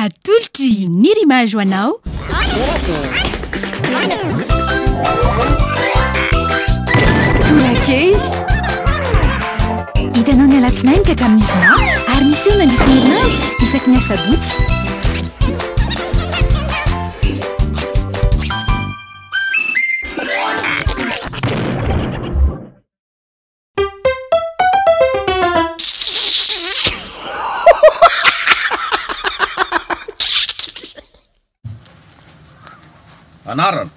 Atolotry Nirimage ho anao. Torakely. Hitanao ny alatsinainy ka hatramin'ny zoma ary miseho mandritra ny herinandro isaky ny asabotsy. Anarana.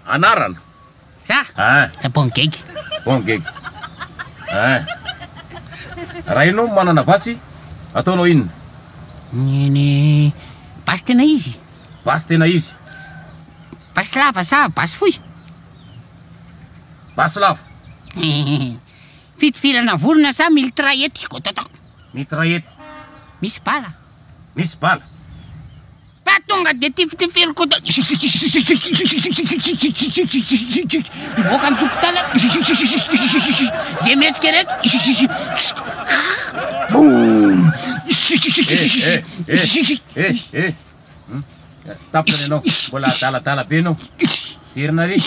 Anarana. Za? Ah. Bon gege. Bon gege. Ah. Raha ianao manana basy, ataonao inona? Ny ny basy tena izy. Basy tena izy. Basy lava sa basy fohy? Basy lava. Fitifirana vorona sa mitraillette? Gotata. Mitraillette. Misy bala. Misy bala. Fa tonga dia tifitifiriko da mivoaka ny tokontany zay mihetsika rehetra boum. Eh, eh, eh, eh. Tapitra ny anao. Mbola adaladala be ianao. Verina ary.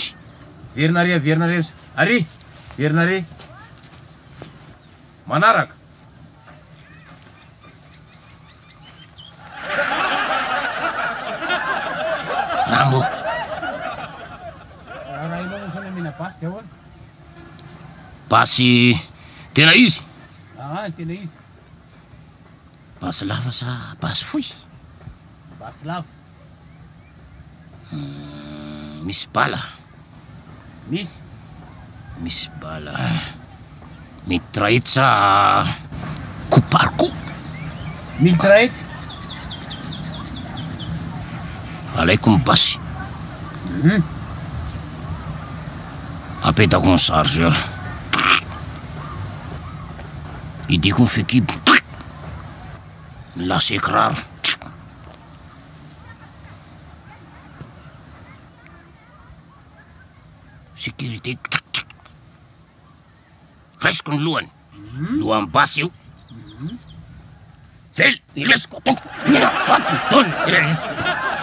Verina ary, averina ary. Ary, verina ary. Manaraka. Rambo. Raha ianao no asaina omena basy dia ahoana? Basy tena izy? Aa, tena izy. Basy lava sa basy fohy? Basy lava. Misy bala? Misy. Misy bala. Mitraillette sa coup par coup? Mitraillette. Alaiko ny basy. Apetako ny chargeur. Idiko ny fehikibo. Ny lacet kiraro. Sécurité. Raisiko ny lohany. Lohan'ny basy io. Vely, ilesiko ataoko. Mila vato ny dony.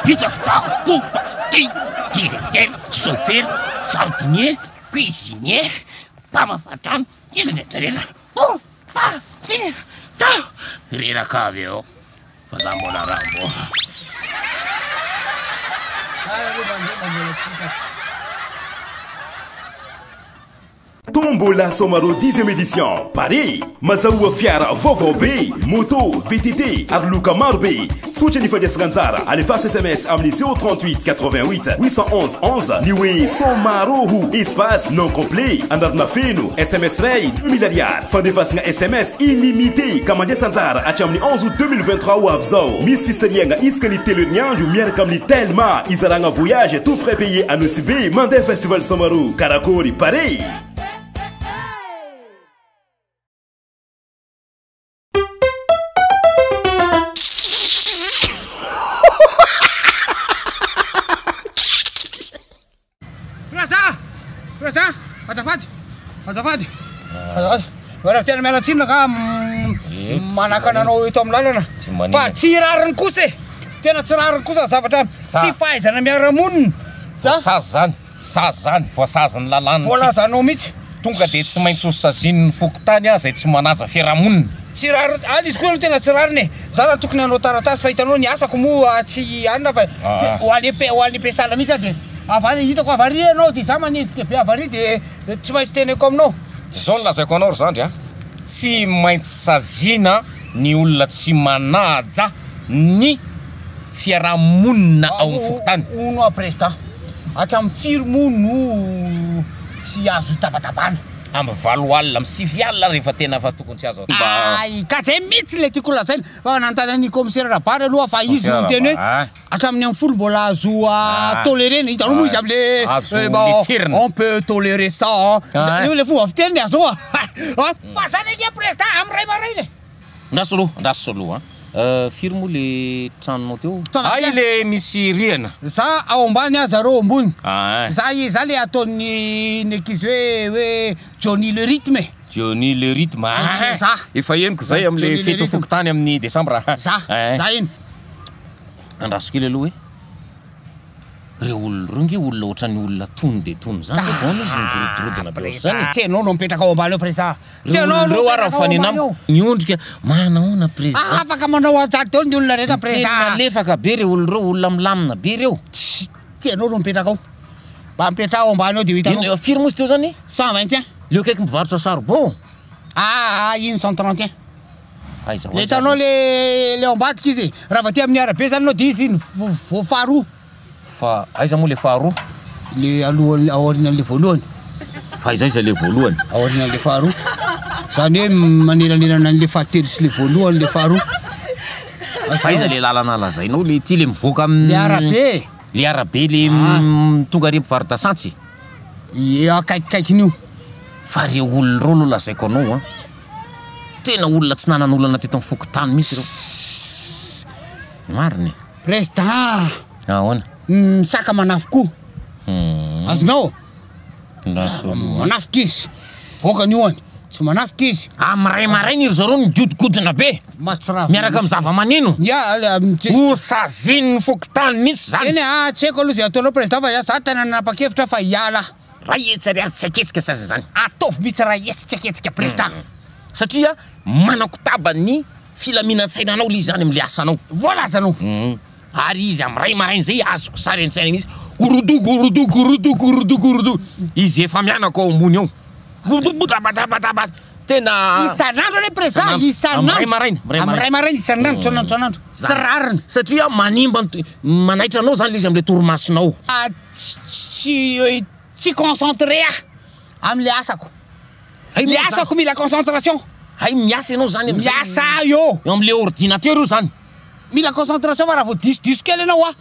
Bitsako tako popa. Ty, directeur, chauffeur, jardinier, cuisinier, mpamafa trano, izy rehetra rehetra. Oh, pa, ti, ta. Reraka avy eo. Fa za mbola Rambo. Tombola Soamaro dixième édition, Paris, Mazahoa fiara vaovao be, moto, VTT ary loka maro be. Tsotra ny fandraisana anjara, alefaso sms amin'ny 038 88 811 11 ny hoe Soamaro ho espace nom complet, anarana feno, sms iray 2000 ariary. Fandefasana sms illimité ka mandraisa anjara hatramin'ny 11 août 2023 ho avy izao. Misy fisarihana isaka ny telo herinandro miaraka amin'ny Telma, izaragna voyage tout frais payé à Nosy Be mandeha festival Soamaro. Karakôry pare! Président! Président! Azafady! Azafady! Azafady! Raha tena miala tsiny ka manakana anao eto amin'ny lalana. Fa tsy rariny kosa e! Tena tsy rariny kosa ny zavatra tsy fahaizana miara-monina. Voasazy zany, sazy zany, voasazin'ny lalàna. Voalazanao mihitsy. Tonga dia tsy maintsy ho sazian'ny fokontany aho izay tsy manaja fiarahamonina. Tsy rariny, any izy koa aloha tena tsy rariny e! Za zany tokony hanao taratasy fa hitanao ny asako moa tsy anona fa ho any ho any am-piasana mihitsy aho dia avy any hitako avy ary ianao dia za manenjika be avy ary dia tsy maintsy teneniko aminao. Izao no lazaiko anao ry zandry a, tsy maintsy saziana ny olona tsy manaja ny fiarahamonina ao amin'ny fokontany. Hono hoa président, hatramin'ny firy moa no tsy azo itabatabana? Amin'ny valo alina, amin'ny sivy alina rehefa tena efa tokony tsy azo atao. Hay, ka zay mihitsy ilay tiako holazaina, fa nanontany an'i commissaire Rabary aloha fa izy no niteny hoe hatramin'ny amin'ny folo mbola azo tolérer-na, hitanao moa izy amin'le bon on peut tolérer ça an, io ilay fomba fiteniny azonao an, fa zany ange président amin'ny ray maraina e. Andraso aloha, andraso aloha an. Firy moa le tranonao teo? Hay le misy rihana. Za ao ambany ah zareo ambony. Za za le ataon'ny ny ankizy hoe hoe Johnny le rythme e. Johnny le rythme ah! Za. Efa henoko zay amle Johnny le fety rythme. fokontany amin'ny décembre. Za, Eh. za iny. Andraso kely aloha hoe. Reo olona reo nge olona ohatran'ny olona tony dia tony zany ah, vao izy migorodrodona be zany. Tsy ianao no mipetraka ao ambany ao président. Tsy Reo ianao olona no reo ara mipetraka ao mifanena ambany ao. amiko miondrika manahoana président. Ah, afaka manao an'izany daholo ny olona rehetra Tena président. malefaka be reo olona reo, olona milamina be reo. Tsy tsy ianao no mipetraka ao. Mba mipetraha ao ambany ao dia ho hitanao. Ino firy moa izy teo zany? 121. Leo akaiky mivarotra charbon. Ah, ah, iny 131. Aiza ho Le aiza hitanao ary? le le ao ambadika izy e. Raha vao aty amin'ny arabe zany anao dia izy ny vo- vo faharoa. Fa aiza moa le faharoa? Le alohan'ny aorianan'le voalohany. Fa aiza aiza le voalohany? Aorianan'le faharoa. Zany hoe manelanelana an'le fahatelo sy le voalohany le faharoa. Fa aiza le lalana lazainao le ty le mivoaka amin'ny Le arabe. Le arabe le Ah. tonga ary mpivaro-dasantsy. Ie akaikikaikin'io. Fa reo olona reo aloha lazaiko anao an. Tena olona tsy nanan'olana teto amin'ny fokontany mihitsy ireo. Marina e. Président. Ahoana? Ny saka manafy koa. Azonao? Andraso aloha. Manafika izy. Voaka ny ohany. Tsy manafika izy. Amin'ny ray maraina ry zareo migodongodona be. Mahatsiravina. Miaraka amin'ny zava-maneno. Ya, ale, am- tsy- Ho sazin'ny fokontany mihitsy zany. Eny ah, tsy haiko aloha izay ataonao président fa za tena nanapa-kevitra fa hiala. Ray hetsy ariary tsy aketsika sasa zany. Ataovy mihitsy ray hetsy tsy aketsika président. Satria manakotaba ny filaminan-tsainanao le izy zany am'le asanao. Voalazanao. Ary izy amin'ny ray maraina zay azoko sary an-tsaina mihitsy. Gorodo gorodo gorodo gorodo gorodo. Izy efa mianaka ao ambony ao. Gorodo Tena Isan'andro anie président, Isan'andro. isan'andro. Amin'ny ray maraina, Amin'ny ray maraina isan'andro, isan'andro, isan'andro. Tsy rariny. Satria manimba ny to- manaitra anao zany le izy am'le torimasonao. Ah, tsy tsy tsy concentré aho am'le asako. Hay Le moa zany- asako mila concentration. Hay miasa ianao zany am'zay. Miasa aho io. Eo am'le ordinateur io zany. Mila concentration fa raha vao diso diso kely ianao ah.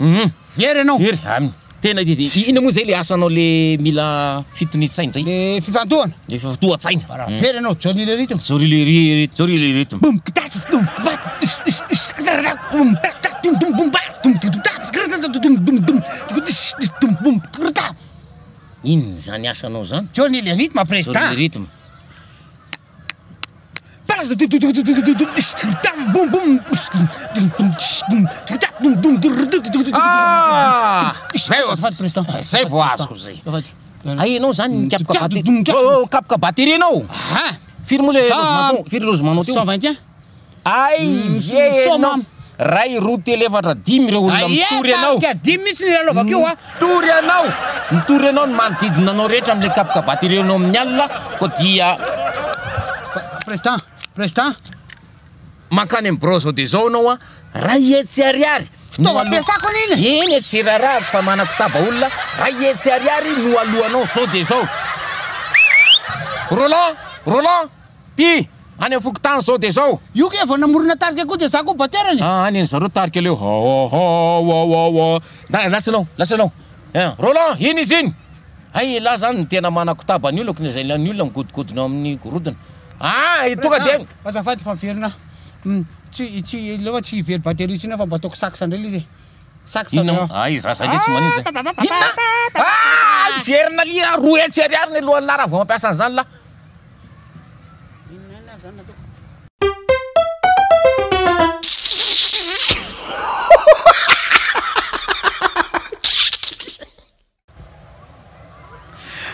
Very ianao. Very, aminy. Tena de ina moa zay le asanao le mila fitonian-tsaina zay? Le fifantohana. Le fifantohan-tsaina. Fa raha very ianao, Johnny le rythme. Johnny le ry- Johnny le rythme. Boum, kitatsy, dum, kibatsy, dis, dis, dis, kidara, boum, ta, ta, dum, dum, boum, ba, dum, dum, dum, ta, kidara, dum, dum, dum, dis, dis, dum, boum, kidara. Inona zany asanao zany? Johnny le rythme, président. Johnny le rythme. Ah! Zay vao- Azafady, président. Zay vao azoko zay. Azafady. Ay ianao zany mikapoka Tsa- batterie. Oh, oh, kapoka batterie ianao. Ah! Firy moa le Za- logement firy logement teo? 121. Ay, vie soa ianao. mama. Ray, roa, telo, efatra, dimy ireo olona mitory ianao. Ka dimy mihitsy ny lalaovako io ah. Mitory ianao. Mitory ianao ny manodidina anao rehetra amin'ilay kapoka batterie anao amin'ny alina koa dia Président, président. mankany amin'ny birao zao dia zao ianao a. Ray hetsy ariary. Fitaovam-piasako anie iny. Eny e, tsy raharahako fa manakotaba olona. Ray hetsy ariary no alohanao zao dia zao. Roland, Roland, ty any amin'ny fokontany zao dia zao. Io ke vao namorona tarika koa dia za koa baterany. Ah, any zareo tarika leo. Ho ho ho ho ho. Na lasa anao, lasa anao. Eh, Roland, iny izy iny. Ay, lahy zany no tena manakotaba ny olona, ko izay ny olona migodogodona amin'ny gorodona. Ah, tonga dia Azafady fa miverina. Tsy tsy lefa tsy very batterie intsony fa mba ataoko sax indray le izy. e. Sax. Inona moa? Ah, izy raha zay tsy manino zay. Inona? Ah, miverina lia roa hetsy ariary ny lohan'ny lahy raha vao mampiasa an'izany lahy.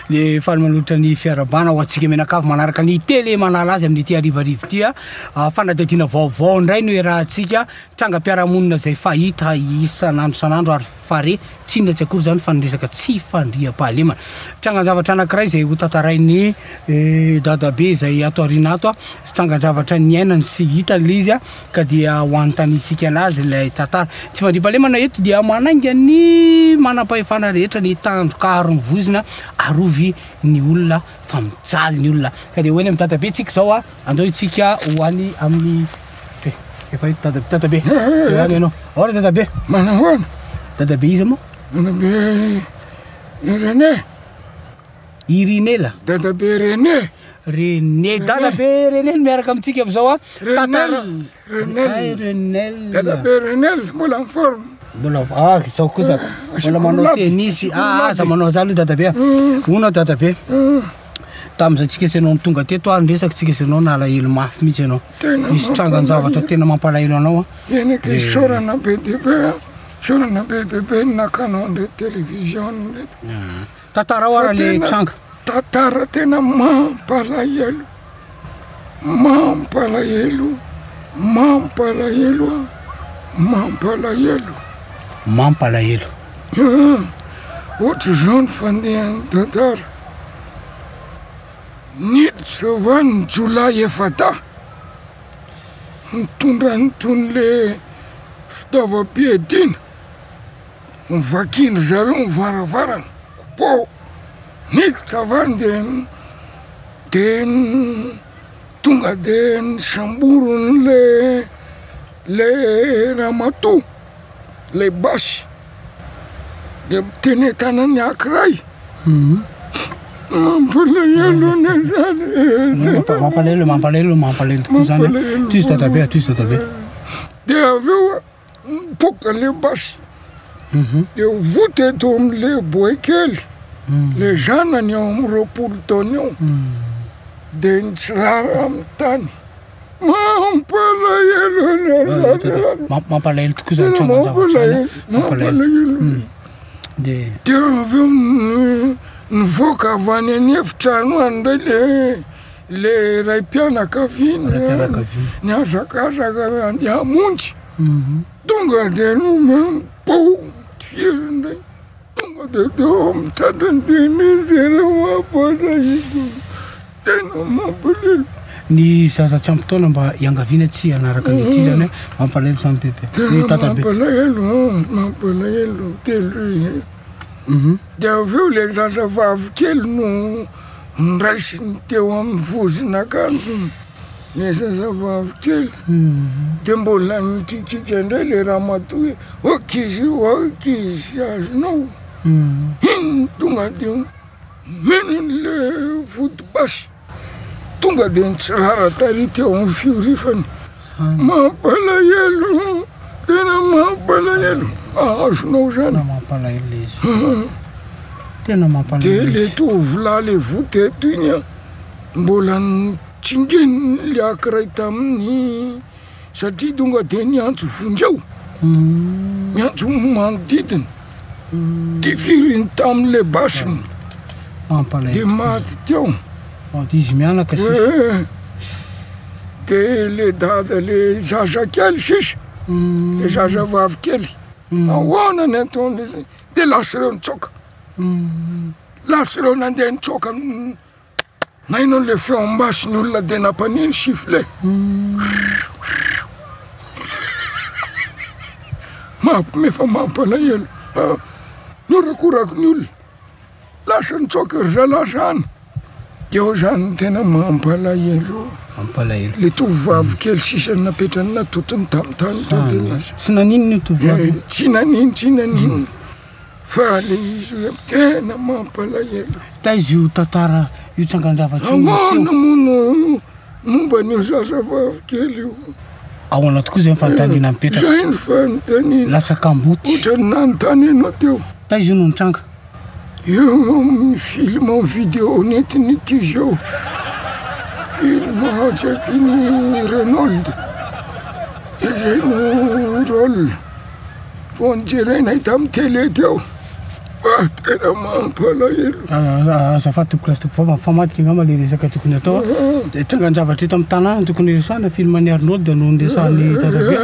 Ny faly manolotra ny fiarahabana ho antsika mianakavy manaraka ny télé manala azy amin'ity harivariva ity a. Ah, fanadihadiana vaovao indray no iarahantsika, trangam-piarahamonina izay fahita isan'andro isan'andro ary fare tsy inona tsy akory izany fa ny resaka tsy fandriampahalemana. Trangan-javatra anankiray izay ho tantarain'ny eh, dadabe izay ato aoriana ato a, sy trangan-javatra niainany sy hitany ilay izy a, ka dia ho anontaniantsika anazy ilay tantara. Tsy fandriampahalemana eto dia manainga ny manam-pahefana rehetra ny tandroka aro ny vozona, arovy ny olona fa mijaly ny olona. Ka dia ho eny amin'ny dadabe tsika izao a, andao isika ho any amin'ny Te, efa hita dadabe, dadabe. Eo any ianao. Ahoana dadabe? Manahoana? Dadabe iza moa? Dadabe René. Irinela. Dadabe René. René, dadabe René no miaraka amintsika amin'izao a. Renel. Renel. Ay, Renel. Dadabe Renel, mbola en forme. Mbola ah, izao kosa. Mbola manao Chocolat. tennis. Ah, aza Chocolat. manao zany aloha dadabe a. Hono dadabe. Tamin'izay tsika sy ianao no tonga teto ary niresaka tsika sy ianao nalahelo mafy mihitsy ianao. Tena Nisy trangan-javatra mampalahelo. tena mampalahelo anao an. Eny aky Dia isaorana be dia be an, isaorana be dia be ny nakanao an'ireto télévision ireto. Tantarao Fa ara le tena tranga. tantara tena mampalahelo, mampalahelo, mampalahelo an, mampalahelo. Mampalahelo. Aa, ohatr'izao ny fandehan'ny tantara. Niditra avy any ny jiolahy efa-dahy, nitondra an'itony le fitaovam-piadiana, novakian-dry zareo ny varavarana, pô! Niditra avy any de de tonga de nosamboriny le le ramatoa le basy de teny an-tanan'ny ankiray. Mampalahelo anie zany e. Mampalahelo, mampalahelo, mampalahelo tokoa zany. Mampalahelo. Tohizo dadabe, tohizo dadabe. De avy eo mipoaka le basy. De voa teto am'le boay kely, le zanany eo amin'ny 20 taona eo. De nitsirara amin'ny tany. Mampalahelo anie zany. Mampalahelo tokoa zany trangan-javatra zany. Mampalahelo. Mampalahelo. De De avy eo nivoaka avy any an'efitrano any indray le le raim-pianakaviana Raim-pianakaviana. nihazakazaka handeha hamonjy. Tonga de nomeny pao tifiriny indray. Tonga de teo amin'ny tratrany de nizera mampalahelo. Tena mampalahelo. Ny zaza tsy ampy taona mba iangaviana tsy hanaraka ny ity zany mampalahelo zany bebe. Tena Dadabe. mampalahelo, mampalahelo telo e. De avy eo le zazavavy kely no niraisiny teo amin'ny vozon'akanjony, le zazavavy kely. De mbola nikikika indray le ramatoa hoe ankizy io, ankizy azonao. Iny tonga de mino le vody basy. Tonga de nitsirara tary teo amin'ny fiorifany. Mampalahelo, tena mampalahelo. Azonao zany. Tena mampalahelo le izy. Tena mampalahelo. De le tovolahy le voa teto iny an, mbola nitsingeniny le ankiray tamin'ny satria tonga de niantso vonjeo. Niantso manodidina. Tifiriny tamin'le basiny. Mampalahelo. De maty teo. De izy mianaka sisa. Eh, De le dada le zazakely sisa. Le zazavavy kely. Ahoana ny ataon'le zay? De lasa ireo nitsoaka. Lasa ireo nandeha nitsoaka. Naino le feom-basy ny olona de nampaneno sifflet. Mampime fa mampalahelo. Norakorako ny olona. Lasa nitsoaka ry zalahy zany. Eo zany no tena mampalahelo. Mampalahelo. Le tovovavy kely sisa napetrany natotony tamin'ny tany teo de lasa. Tsy naninona io tovovavy io? Tsy naninona, tsy naninona. Fa le izy hoe tena mampalahelo. Taiza io tantara io trangan-javatra io niseho? Ahoana moa no momba an'io zazavavy kely io? Ahoana tokoa izay ny fanontaniana mipetraka? Izay ny fanontaniana. Lasa kamboty. Ohatran'ny nanontany anao teo. Taiza io no nitranga? Eo amin'ny film en vidéo nentin'ny ankizy eo. Film tsy haiko iny Reynold. Izay no rôle. Vao nojerenay tamin'ny télé teo. Ah, tena mampalahelo. Azafady tompoko lahy sy tompokovavy, mifamadika angamba ilay resaka tokony hatao. Dia trangan-javatra eto amin'ny tanàna no tokony hiresahana, film an'i Arnold no niresahan'i Dadabe.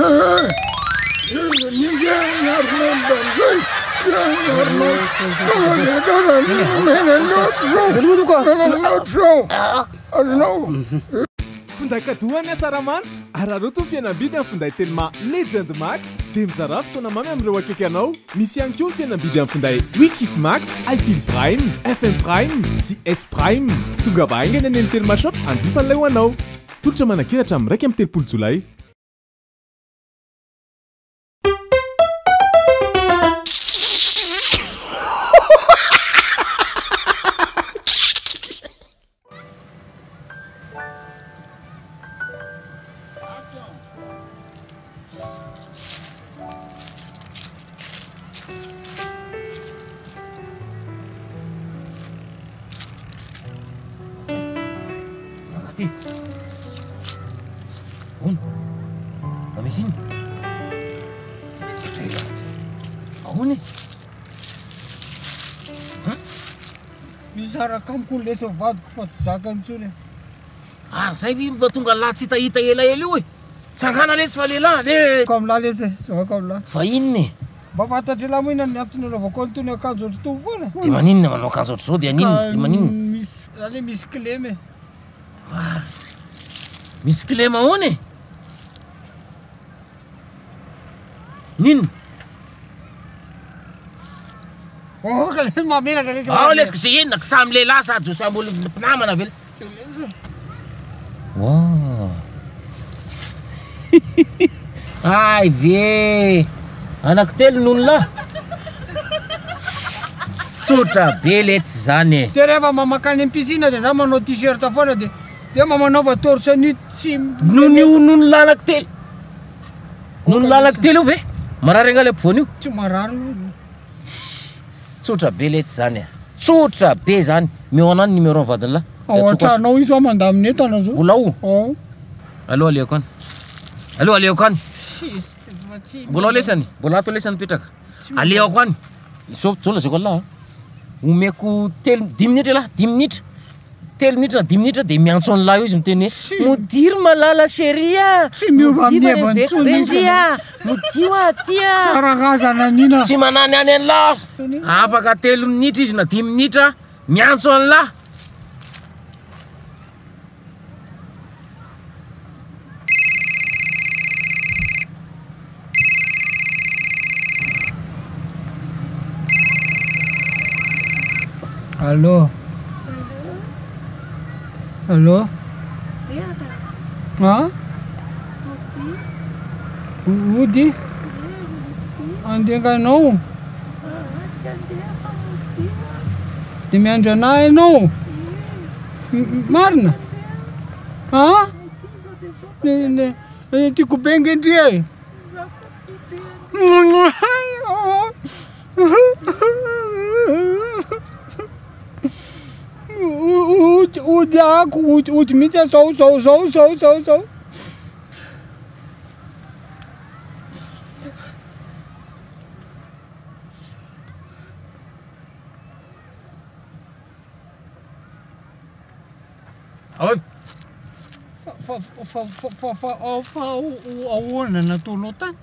Ninjehan'i Arnold amin'izay. Ninjehan'i Arnold. Tonga dia tena nomena ny ohatr'izao. Nomena ny ohatr'izao. Azonao. Finday cadeau an'ny Asaramanitra, araraoty ny fihenam-bidy amin'ny finday Telma Legend Max dia mizarà fotoana mamy amin'ireo akaiky anao. Misy ihany koa ny fihenam-bidy amin'ny finday Wikif Max, iFeel Prime, FM Prime sy S Prime. Tongava haingana eny amin'ny Telma Shop hanjifa an'ilay ho anao. Tolotra manan-kery hatramin'ny 31 jolay. ty. Ahoana? Mba misy inona? Ahoana e? Misaraka amiko ny lesy vadiko fa tsy zakany intsony e. Ary zay ve mba tonga lahy tsy hitahita elaela io e? Tsangana lesy fa lehilahy le. Ko amin'lahy lesy e, tsy vako amin'lahy. Fa inona e? Mba fantatr'ilahy moa inona ny antony anaovako an'itony akanjo ohatr'itony foana e? Dia maninona manao akanjo ohatr'izao dia aninona? Dia maninona? Misy, zany hoe misy kilema e. Misy kilema ahoana e? N'inona? Aoka lesy mahamenatra lesy. Ao lesy ka inona ka samy lehilahy sady ho samy olona mpinamana ve? Wow. Ay ve. Anaky telo nono lahy. Tsotra be letsy zany e. De rehefa mba mankany am piscine de za manao t-shirt foana de de mba manaova torse nu tsy Nono io nono lahy anaky telo. Nono lahy anaky telo io ve? Marary angaha le ampovoany io? Tsy marary io. Tsotra be letsy zany e. Tsotra be zany. Meo anah ny numéro ny vadin'lah. Ao an-trano ao izy hoa mandamina entana zao. Mbola ao? Ao. Aleo alehako any. Aleo alehako any. Mbola ao lesany. Mbola ato lesany mipetraka. Alehako any. Zao zao lazaiko an'lah a. Omeko telo dimy minitra elah, dimy minitra. Telo minitra na dimy minitra dia miantso an'lah eo izy miteny hoe modia ry malala chérie a. Tsy miova Modia amin'ny fa heviny reveko intsony be izy ndry a. Modia hoa aty a. Karazana an'ina. Tsy manany any an'lah. Afaka telo minitra izy na dimy minitra miantso an'lah. Allô? Allô? Ah? Ody? Andeha anao? Dia miandry anah ianao? Marina? Ah? Tiako be nge ndry e! Ody, ody ako, ody, ody mihitsy zao, zao, zao, zao, zao, zao. Ahoana? Fa fa fa fa fa fa fa ahoana nataonao tany?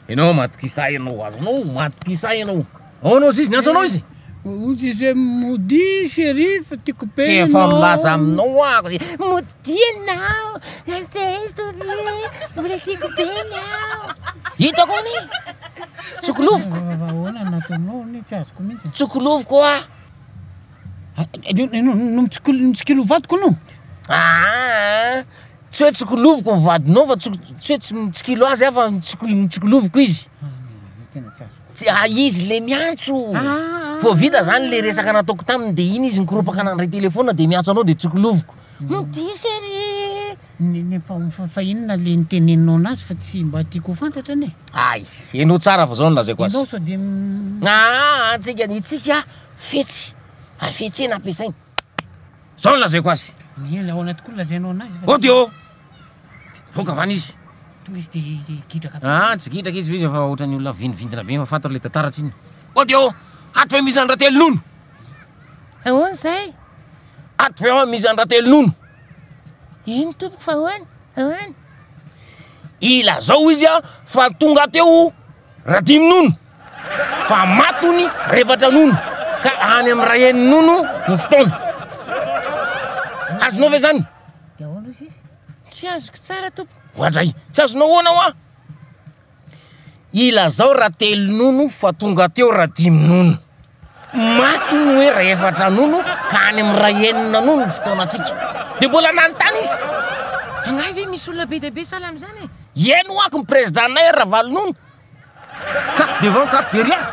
Ianao matokisa ahy ianao, azonao matokisa ahy ianao. Ahoana ozy izy, niantso anao izy? Ozy izy hoe modia chérie fa tiako be Tsy ianao. efa milaza aminao aho hoe modia ianao, mbola tiako be ianao. Hitako anie, tsikoloviko. Ahoana nataonao anie tsy azoko mihitsy. Tsikoloviko hoa. No mitsikilo vadiko anao? Aa, tsy hoe tsikoloviko ny vadinao fa tsy hoe tsy mitsikilo azy aho fa nitsikoloviko izy. Tsy, ah, izy le miantso. Vao vita zany le resaka nataoko taminy de iny izy nikoropaka nandray telephone de miantso anao de tsikoloviko. Modia chérie. Fa inona le niteneninao anazy fa tsy mba tiako ho fantatra anie. Ay, henoy tsara fa zao no lazaiko azy. Ianao sao de. Aa, antsika, itsika fetsy, hafetsena ampiasaina. Zao no lazaiko azy. Ny ahoana tokoa no lazainao anazy fa. Ody ô! Voaka avy any izy. Tonga izy de gidraka be. Ah, tsy gidraka izy fa izy efa ohatran'ny olona vindivindina be efa fantany le tantara tsinona. Ody ô! Ato ve misy an-dRatelonono? Ahoana izay? Ato ve misy an-dRatelonono? Eny tompoko fa ahoana? Ahoana? Ilazao izy fa tonga teo Radimy nono fa maty hony revatra nono ka any amin'ny ray eny nono ny fotoana. Azonao ve zany? Dia ahoana ozy izy? Tsy azoko tsara tompoko. Oadray, tsy azonao ahoana hoa? Ilazao Ratelo nono fa tonga teo Radimy nono. Maty hono hoe ray efatra nono ka any amin'ny ray enina nono ny fotoanantsika. Dia mbola nanontany izy. Angaha ve misy olona be dia be sahala amin'izany e? Eny ho'ako ny président-nay Ravalonono. Quatre devant, quatre derrière.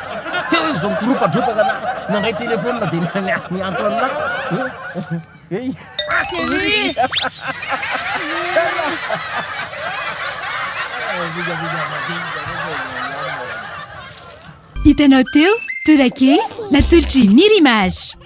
Teo izy vao nikoropatropaka na nandray téléphone dia niantso an'lah. Hey. Chérie! Hitanao teo, Torake, natolotr'i Nirimage.